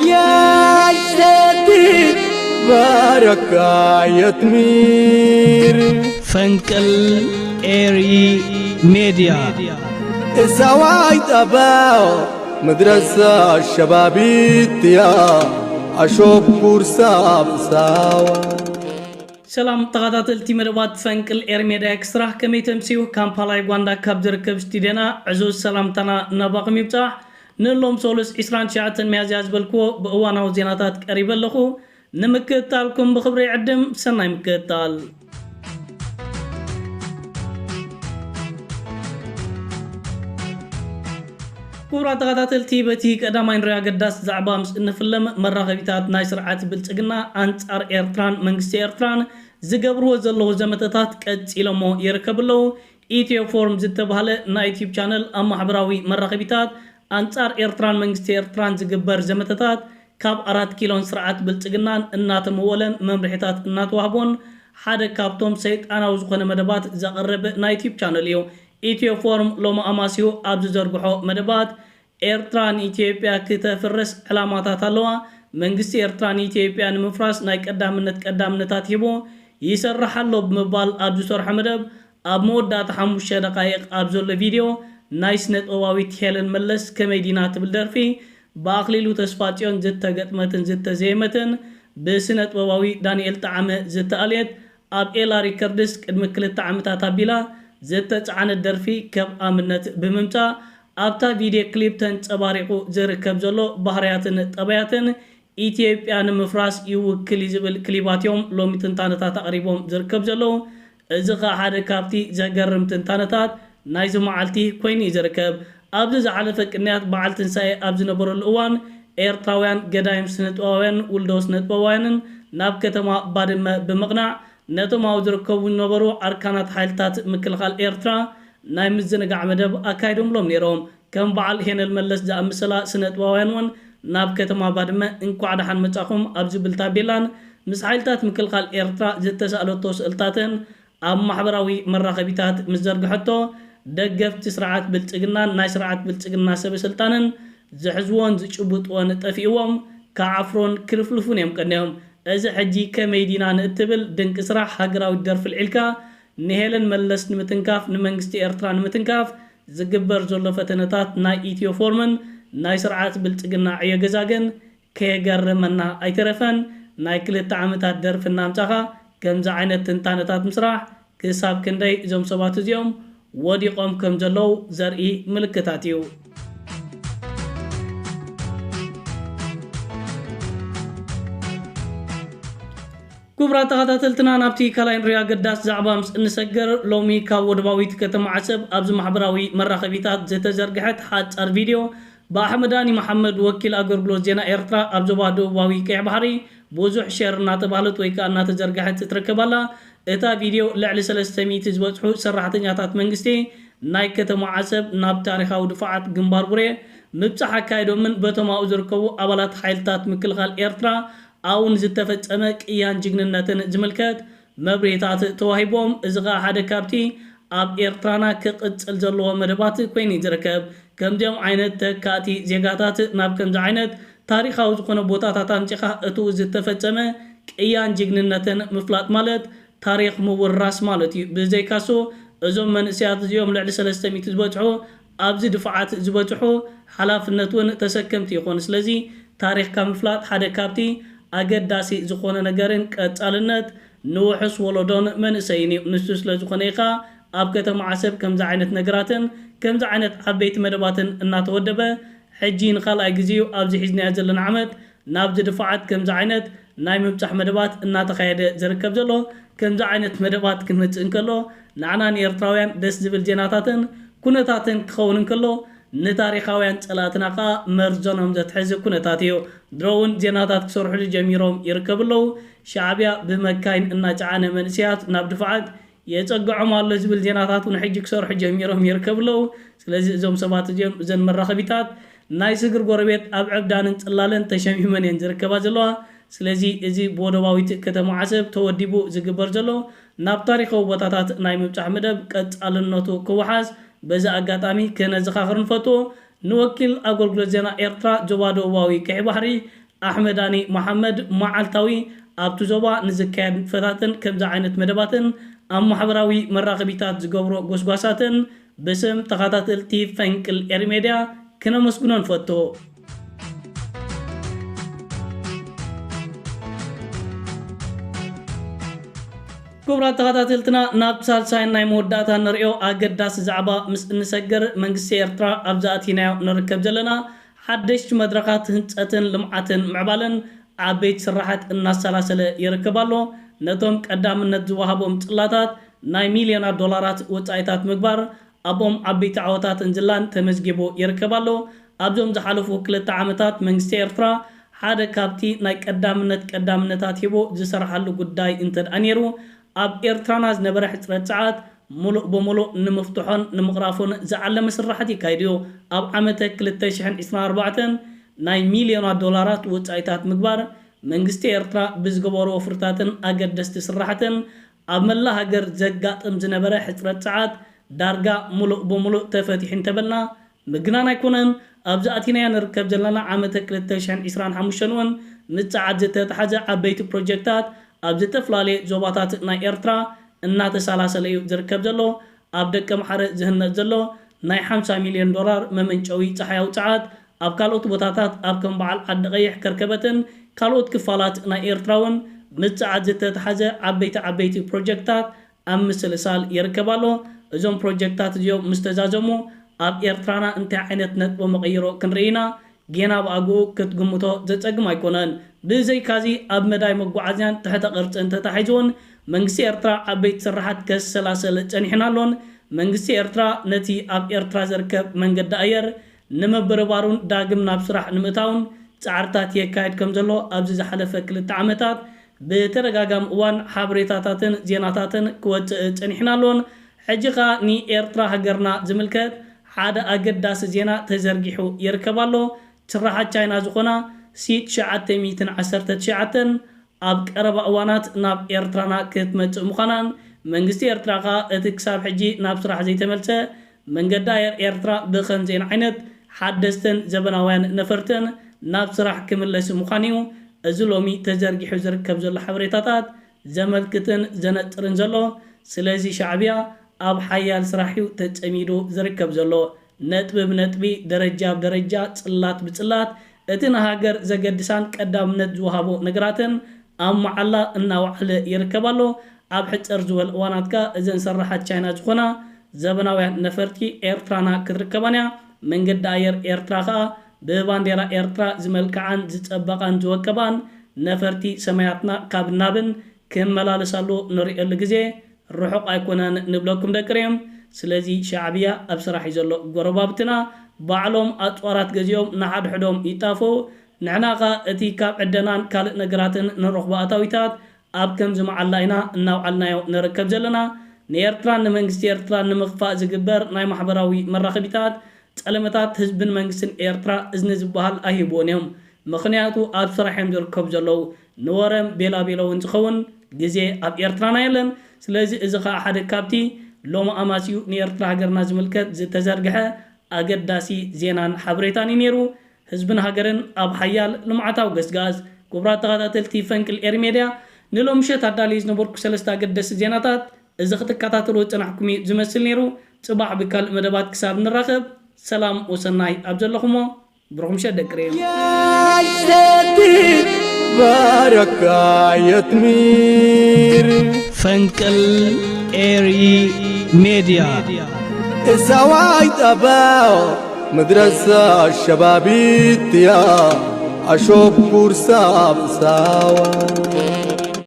يا سيدي بارك يا تمير. ፈንቅል ኤሪ ሜድያ። الزوايد أباو مدرسة شبابيتيا أشوف كورسا بساوة. ሰላም ተኸታተልቲ መደባት ፈንቅል ኤሪ ሜድያ ኤክስትራ፣ ከመይ ተምስዩ? ካምፓላ ዩጋንዳ ካብ ዝርከብ ስቱድዮና ዕዙዝ ሰላምታና ናባኹም ይብጻሕ። ንሎም ሶሉስ ዕስራን ትሽዓተን ሚያዝያ ዝበልክዎ ብእዋናዊ ዜናታት ቀሪበ ኣለኹ። ንምክትታልኩም ብኽብሪ ይዕድም። ሰናይ ምክትታል። ክቡራት ተኸታተልቲ፣ በቲ ቀዳማይ ንሪኦ ኣገዳሲ ዛዕባ ምስ እንፍለም፣ መራኸቢታት ናይ ስርዓት ብልጽግና ኣንጻር ኤርትራን መንግስቲ ኤርትራን ዝገብርዎ ዘለዉ ዘመተታት ቀጺሎሞ ይርከቡ ኣለዉ። ኢትዮ ፎርም ዝተባህለ ናይ ዩትዩብ ቻነል ኣብ ማሕበራዊ መራኸቢታት ኣንጻር ኤርትራን መንግስቲ ኤርትራን ዝግበር ዘመተታት ካብ ኣራት ኪሎን ስርዓት ብልጽግናን እናተመወለን መምርሒታት እናተዋህቦን ሓደ ካብቶም ሰይጣናዊ ዝኾነ መደባት ዘቕርብ ናይ ዩትዩብ ቻነል እዩ። ኢትዮ ፎርም ሎሚ ኣማስዩ ኣብ ዝዘርግሖ መደባት፣ ኤርትራ ንኢትዮጵያ ክተፍርስ ዕላማታት ኣለዋ። መንግስቲ ኤርትራ ንኢትዮጵያ ንምፍራስ ናይ ቀዳምነት ቀዳምነታት ሂቡ ይሰርሕ ኣሎ ብምባል ኣብ ዝሰርሖ መደብ፣ ኣብ መወዳእታ ሓሙሽተ ደቃይቕ ኣብ ዘሎ ቪድዮ፣ ናይ ስነ ጥበባዊት ሄለን መለስ ከመይ ዲና ትብል ደርፊ ብኣኽሊሉ ተስፋጽዮን ዝተገጥመትን ዝተዘየመትን፣ ብስነ ጥበባዊ ዳንኤል ጣዕመ ዝተኣልየት፣ ኣብ ኤላ ሪከርድስ ቅድሚ ክልተ ዓመታት ኣቢላ ዝተጻዕነት ደርፊ ከም ኣብነት ብምምጻእ፣ ኣብታ ቪድዮ ክሊፕ ተንጸባሪቑ ዝርከብ ዘሎ ባህርያትን ጠባያትን ኢትዮጵያ ንምፍራስ ይውክል እዩ ዝብል ክሊባት እዮም ሎሚ ትንታነታት ኣቕሪቦም ዝርከብ ዘለዉ። እዚ ኸኣ ሓደ ካብቲ ዘገርም ትንታነታት ናይዚ መዓልቲ ኮይኑ እዩ ዝርከብ። ኣብዚ ዝሓለፈ ቅንያት በዓል ትንሳኤ ኣብ ዝነበረሉ እዋን፣ ኤርትራውያን ገዳይም ስነጥበባውያን ውልዶ ስነጥበባውያንን ናብ ከተማ ባድመ ብምቕናዕ፣ ነቶም ኣብኡ ዝርከቡ ዝነበሩ ኣርካናት ሓይልታት ምክልኻል ኤርትራ ናይ ምዝንጋዕ መደብ ኣካይዶምሎም ነይሮም። ከም በዓል ሄነል መለስ ዝኣመሰላ ስነጥበባውያን እውን ናብ ከተማ ባድመ እንኳዕ ደሓን መጻኹም ኣብ ዝብል ታቤላን ምስ ሓይልታት ምክልኻል ኤርትራ ዝተሳእለቶ ስእልታትን ኣብ ማሕበራዊ መራኸቢታት ምስ ዘርግሐቶ፣ ደገፍቲ ስርዓት ብልጽግናን ናይ ስርዓት ብልጽግና ሰበ ስልጣንን ዝሕዝዎን ዝጭብጥዎን ጠፊእዎም፣ ክዓፍሩን ክልፍልፉን እዮም ቀንዮም። እዚ ሕጂ ከመይ ዲና ንእትብል ድንቂ ስራሕ ሃገራዊት ደርፊ ኣልዒልካ፣ ንሄለን መለስ ንምትንካፍ፣ ንመንግስቲ ኤርትራ ንምትንካፍ ዝግበር ዘሎ ፈተነታት ናይ ኢትዮ ፎርምን ናይ ስርዓት ብልጽግና ዕዮ ገዛ ግን ከየገርመና ኣይተረፈን። ናይ ክልተ ዓመታት ደርፊ እናምጻኻ ከምዚ ዓይነት ትንታነታት ምስራሕ ክሳብ ክንደይ እዞም ሰባት እዚኦም ወዲቖም ከም ዘለዉ ዘርኢ ምልክታት እዩ። ክቡራት ተኸታተልትና፣ ናብቲ ካልኣይ ንሪኦ ኣገዳሲ ዛዕባ ምስ እንሰግር፣ ሎሚ ካብ ወደባዊት ከተማ ዓሰብ ኣብዚ ማሕበራዊ መራኸቢታት ዝተዘርግሐት ሓጻር ቪድዮ ብኣሕመዳኒ መሓመድ፣ ወኪል ኣገልግሎት ዜና ኤርትራ ኣብ ዞባ ደቡባዊ ቀይሕ ባሕሪ፣ ብዙሕ ሼር እናተባህለት ወይ ከኣ እናተዘርግሐት ትርከብ ኣላ። እታ ቪድዮ ልዕሊ ሰለስተ ሚእቲ ዝበጽሑ ሰራሕተኛታት መንግስቲ ናይ ከተማ ዓሰብ ናብ ታሪኻዊ ድፋዓት ግንባር ቡሬ ምብጻሕ ኣካይዶምን በቶም ኣብኡ ዝርከቡ ኣባላት ሓይልታት ምክልኻል ኤርትራ ኣብኡ ንዝተፈጸመ ቅያን ጅግንነትን ዝምልከት መብርሂታት ተዋሂቦም። እዚ ኸኣ ሓደ ካብቲ ኣብ ኤርትራና ክቕጽል ዘለዎ መደባት ኮይኑ እዩ ዝርከብ። ከምዚኦም ዓይነት ተካእቲ ዜጋታት ናብ ከምዚ ዓይነት ታሪኻዊ ዝኾነ ቦታታት ኣምጺኻ እቱ ዝተፈጸመ ቅያን ጅግንነትን ምፍላጥ ማለት ታሪኽ ምውራስ ማለት እዩ። ብዘይካሱ እዞም መንእሰያት እዚኦም ልዕሊ ሰለስተ ሚእቲ ዝበጽሑ ኣብዚ ድፋዓት ዝበጽሑ ሓላፍነት እውን ተሰከምቲ ይኾኑ። ስለዚ ታሪኽካ ምፍላጥ ሓደ ካብቲ ኣገዳሲ ዝኾነ ነገርን ቀጻልነት ንውሑስ ወለዶን መንእሰይን እዩ። ንሱ ስለ ዝኾነ እዩ ኸኣ ኣብ ከተማ ዓሰብ ከምዚ ዓይነት ነገራትን ከምዚ ዓይነት ዓበይቲ መደባትን እናተወደበ፣ ሕጂ ንኻልኣይ ግዜኡ ኣብዚ ሒዝናዮ ዘለና ዓመት ናብዚ ድፋዓት ከምዚ ዓይነት ናይ ምብጻሕ መደባት እናተኻየደ ዝርከብ ዘሎ። ከምዚ ዓይነት መደባት ክንመጽእ እንከሎ፣ ንዓና ንኤርትራውያን ደስ ዝብል ዜናታትን ኩነታትን ክኸውን እንከሎ፣ ንታሪኻውያን ጸላእትና ኸኣ መርዘኖም ዘትሕዝ ኩነታት እዩ። ድሮ እውን ዜናታት ክሰርሑሉ ጀሚሮም ይርከቡ ኣለዉ። ሻዕብያ ብመካይን እናጨዓነ መንእሰያት ናብ ድፋዓት የጸግዖም ኣሎ ዝብል ዜናታት እውን ሕጂ ክሰርሑ ጀሚሮም ይርከቡ ኣለዉ። ስለዚ እዞም ሰባት እዚኦም፣ እዘን መራኸቢታት ናይ ስግር ጎረቤት ኣብ ዕብዳንን ጽላለን ተሸሚመን እየን ዝርከባ ዘለዋ። ስለዚ እዚ ብወደባዊት ከተማ ዓሰብ ተወዲቡ ዝግበር ዘሎ ናብ ታሪኻዊ ቦታታት ናይ ምብጻሕ መደብ ቀጻልነቱ ክወሓስ በዚ ኣጋጣሚ ከነዘኻኽር ንፈቱ። ንወኪል ኣገልግሎት ዜና ኤርትራ ዞባ ደቡባዊ ቀይሕ ባሕሪ ኣሕመዳኒ መሓመድ መዓልታዊ ኣብቲ ዞባ ንዝካየድ ንጥፈታትን ከምዚ ዓይነት መደባትን ኣብ ማሕበራዊ መራኸቢታት ዝገብሮ ጎስጓሳትን ብስም ተኸታተልቲ ፈንቅል ኤሪ ሜድያ ክነመስግኖ ንፈቱ። ክቡራት ተኸታተልትና፣ ናብ ሳልሳይን ናይ መወዳእታ ንሪኦ ኣገዳሲ ዛዕባ ምስ እንሰግር፣ መንግስቲ ኤርትራ ኣብዚ ኣቲናዮ ንርከብ ዘለና ሓደሽቲ መድረኻት ህንፀትን ልምዓትን ምዕባለን ዓበይቲ ስራሓት እናሰላሰለ ይርከብ ኣሎ። ነቶም ቀዳምነት ዝወሃቦም ጽላታት ናይ ሚልዮናት ዶላራት ወጻኢታት ምግባር ኣብኦም ዓበይቲ ዓወታትን ዝላን ተመዝጊቡ ይርከብ ኣሎ። ኣብዞም ዝሓለፉ ክልተ ዓመታት መንግስቲ ኤርትራ ሓደ ካብቲ ናይ ቀዳምነት ቀዳምነታት ሂቦ ዝሰርሓሉ ጉዳይ እንተ ደኣ ነይሩ፣ ኣብ ኤርትራና ዝነበረ ሕጽረት ጸዓት ምሉእ ብምሉእ ንምፍትሖን ንምቕራፉን ዝዓለመ ስራሓት ይካየድ እዩ። ኣብ ዓመተ ክልተ ሽሕን ዕስራን ኣርባዕተን ናይ ሚልዮናት ዶላራት ወጻኢታት ምግባር መንግስቲ ኤርትራ ብዝገበሮ ወፍርታትን ኣገደስቲ ስራሕትን ኣብ መላእ ሃገር ዘጋጥም ዝነበረ ሕጽረት ጸዓት ዳርጋ ምሉእ ብምሉእ ተፈቲሑ እንተበልና ምግናን ኣይኮነን። ኣብዚ ኣቲናዮ ንርከብ ዘለና ዓመተ ክልተ ሽሕን ዕስራን ሓሙሽተን እውን ምስ ጸዓት ዝተተሓዘ ዓበይቲ ፕሮጀክታት ኣብ ዝተፈላለየ ዞባታት ናይ ኤርትራ እናተሰላሰለ እዩ ዝርከብ ዘሎ። ኣብ ደቀምሓረ ዝህነጽ ዘሎ ናይ ሓምሳ ሚልዮን ዶላር መመንጨዊ ጸሓያዊ ጸዓት ኣብ ካልኦት ቦታታት ኣብ ከም በዓል ዓዲ ቀይሕ፣ ከርከበትን ካልኦት ክፋላት ናይ ኤርትራ እውን ምስ ጸዓት ዝተተሓዘ ዓበይቲ ዓበይቲ ፕሮጀክታት ኣብ ምስልሳል ይርከብ ኣሎ። እዞም ፕሮጀክታት እዚኦም ምስ ተዛዘሙ ኣብ ኤርትራና እንታይ ዓይነት ነጥቢ መቐይሮ ክንርኢ ኢና ጌና ብኣግኡ ክትግምቶ ዘጸግም ኣይኮነን። ብዘይካዚ ኣብ መዳይ መጓዓዝያን ትሕተ ቅርጽን ተታሒዙ እውን መንግስቲ ኤርትራ ዓበይቲ ስራሓት ከሰላሰል ጸኒሕን ኣሎን። መንግስቲ ኤርትራ ነቲ ኣብ ኤርትራ ዝርከብ መንገዲ ኣየር ንምብርባሩን ዳግም ናብ ስራሕ ንምእታውን ጻዕርታት የካየድ ከም ዘሎ ኣብዚ ዝሓለፈ ክልተ ዓመታት ብተደጋጋሚ እዋን ሓበሬታታትን ዜናታትን ክወጽእ ጸኒሕን ኣሎን። ሕጂ ኸኣ ንኤርትራ ሃገርና ዝምልከት ሓደ ኣገዳሲ ዜና ተዘርጊሑ ይርከብ ኣሎ። ስራሓት ቻይና ዝኾና ሲ ትሽዓተ ሚእትን ዓሰርተ ትሽዓተን ኣብ ቀረባ እዋናት ናብ ኤርትራና ክትመጽእ ምዃናን መንግስቲ ኤርትራ ኸኣ እቲ ክሳብ ሕጂ ናብ ስራሕ ዘይተመልሰ መንገዲ ኣየር ኤርትራ ብኸምዚኤን ዓይነት ሓደስትን ዘበናውያን ነፈርትን ናብ ስራሕ ክምለስ ምዃኑ እዩ እዚ ሎሚ ተዘርጊሑ ዝርከብ ዘሎ ሓበሬታታት ዘመልክትን ዘነጽርን ዘሎ። ስለዚ ሻዕብያ ኣብ ሓያል ስራሕ እዩ ተጸሚዱ ዝርከብ ዘሎ። ነጥቢ ብነጥቢ፣ ደረጃ ብደረጃ፣ ጽላት ብጽላት፣ እቲ ንሃገር ዘገድሳን ቀዳምነት ዝወሃቦ ነገራትን ኣብ መዓላ እናወዓለ ይርከብ ኣሎ። ኣብ ሕጽር ዝበለ እዋናት ከኣ እዘን ሰራሓት ቻይና ዝኾና ዘበናውያን ነፈርቲ ኤርትራና ክትርከባን እያ። መንገዲ ኣየር ኤርትራ ከኣ ብባንዴራ ኤርትራ ዝመልክዓን ዝጸበቓን ዝወቀባን ነፈርቲ ሰማያትና ካብ ናብን ክመላለሳሉ ንርእየሉ ግዜ ርሑቕ ኣይኮነን ንብለኩም ደቂ ርዮም። ስለዚ ሻዕብያ ኣብ ስራሕ እዩ ዘሎ። ጎረባብትና ባዕሎም ኣጽዋራት ገዚኦም ንሓድሕዶም ይጣፈኡ። ንሕና ኸኣ እቲ ካብ ዕደናን ካልእ ነገራትን ንረኽቦ ኣታዊታት ኣብ ከምዚ መዓላ ኢና እናውዓልናዮ ንርከብ ዘለና። ንኤርትራን ንመንግስቲ ኤርትራን ንምኽፋእ ዝግበር ናይ ማሕበራዊ መራኸቢታት ጸለመታት ህዝብን መንግስትን ኤርትራ እዝኒ ዝበሃል ኣይህብዎን እዮም። ምኽንያቱ ኣብ ስራሕ እዮም ዝርከቡ ዘለዉ። ንወረም ቤላቤሎ እውን ዝኸውን ግዜ ኣብ ኤርትራና የለን። ስለዚ እዚ ኸኣ ሓደ ካብቲ ሎሚ ኣማስዩ ንኤርትራ ሃገርና ዝምልከት ዝተዘርግሐ ኣገዳሲ ዜናን ሓበሬታን እዩ ነይሩ። ህዝብን ሃገርን ኣብ ሓያል ልምዓታዊ ገስጋስ። ክቡራት ተኸታተልቲ ፈንቅል ኤሪ ሜድያ፣ ንሎሚ ምሸት ኣዳልየ ዝነበርኩ ሰለስተ ኣገደስቲ ዜናታት እዚ ክትከታተልዎ ዝጸናሕኩም እዩ ዝመስል ነይሩ። ጽባሕ ብካልእ መደባት ክሳብ ንራኸብ፣ ሰላም ወሰናይ ኣብ ዘለኹሞ። ብሩኽ ምሸት ደቂ ርዮም። ያይሰቲ ባረካ የትሚር ፈንቅል ኤሪ ሜድያ እሳዋይ ጠባ መድረሳ ሸባቢት ያ ኣሾብ ኩርሳ ብሳዋ